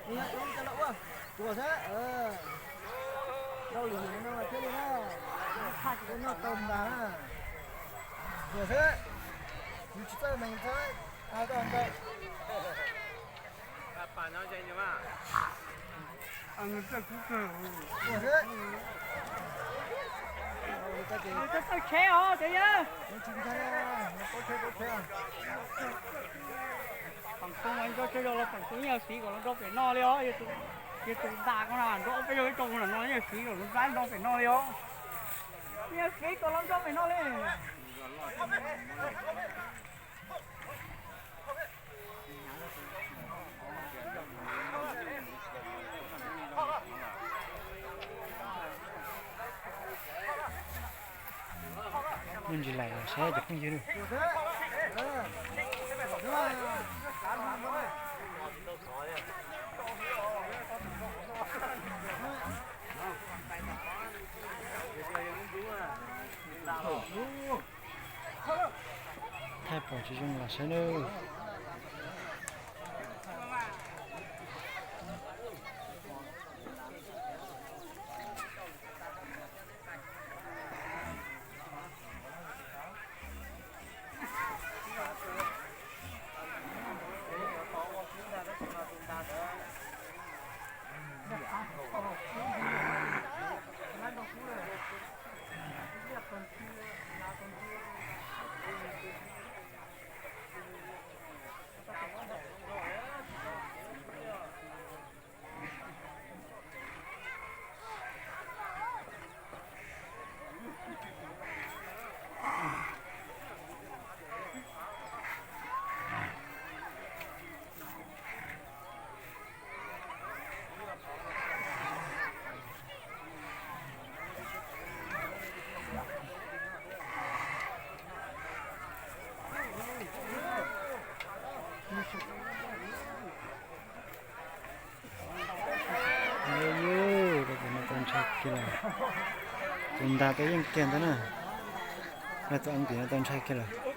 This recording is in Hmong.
Ua, ua xwb. Rau lwm no thiaj li na, ua noj tau ntas na. Ua xwb. Yus tsis txawj mas yus txawj. Ua xwb. Txawj tsheb os cov yawg. Pam Xoo mas nco tsaug zog los Pam Xoo yeej siv kom los nrau pem no li os. Yog tus ntas ko na nrau peb yog ib tsoom no yeej siv kom los nrau pem no li os. Yeej siv kom los nrau pem no li. Muaj ntsis laim saib cov phooj ywg. Thaij pom tsis zoo los saib nawb. Tus no tau ntshai kiag lawm. Tus ntas tau yeej kiag ntawd na. Tus ntim no tau ntshai kiag lawm.